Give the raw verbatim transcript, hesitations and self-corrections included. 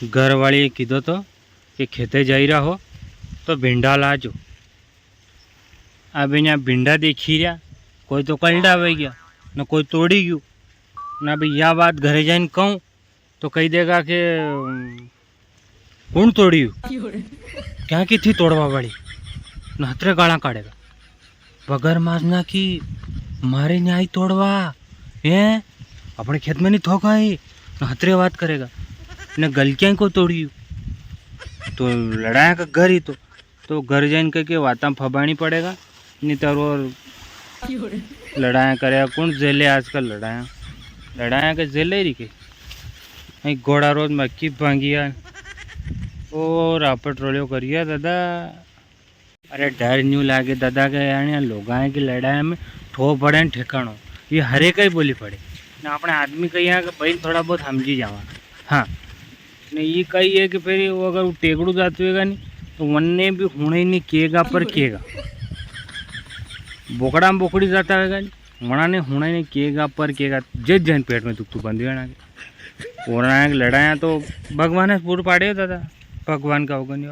घर वाली कीधो तो कि खेते जाई रहा हो तो भिंडा लाजो। अब यहाँ भिंडा देखी रहा, कोई तो कलडा वई गया, न कोई तोड़ी गयो। न अभी या बात घरे जाइन कहूँ तो कही देगा कि, "कुण तोड़ियो? क्या की थी तोड़वा वाली?" न हतरे गाला काढ़ेगा, "बगर माजना की, मारे न्याय तोड़वा, हैं? अपने खेत में नी थोका है।" न हतरे बात करेगा, "न गलकियां को तोड़ियो।" तो लड़ाया का घर ही तो, तो घर जाइन के, के वातां फबानी पड़ेगा, नी तो और लड़ाया करे। कुण झेले आजकल लड़ाया? लड़ाया के झेले री के? घोड़ा रोज मक्की भांगी यार। ओ रापट रोलियो करिया दादा। अरे डर न्यू लागे दादा के यार, यहाँ लोगां की लड़ाई में ठो पड़े न ठिकाणो। ये हरे का ही बोली पड़े। ना अपने आदमी कही है कि भाई थोड़ा बहुत समझी जावा। हाँ। ने ये कही है कि फिर वो अगर वो टेकड़ू जाते हुएगा नी, तो वन्ने भी हुणे नी केगा पर केगा। बोकड़ा में बोकड़ी जाता होगा नी, वणा ने हुणे नी केगा पर केगा, जे जन पेट में दुख तो बंद वेणा के। और ना एक लड़ाया तो भगवान ने पूर पाड़े दादा, भगवान का होगा नी।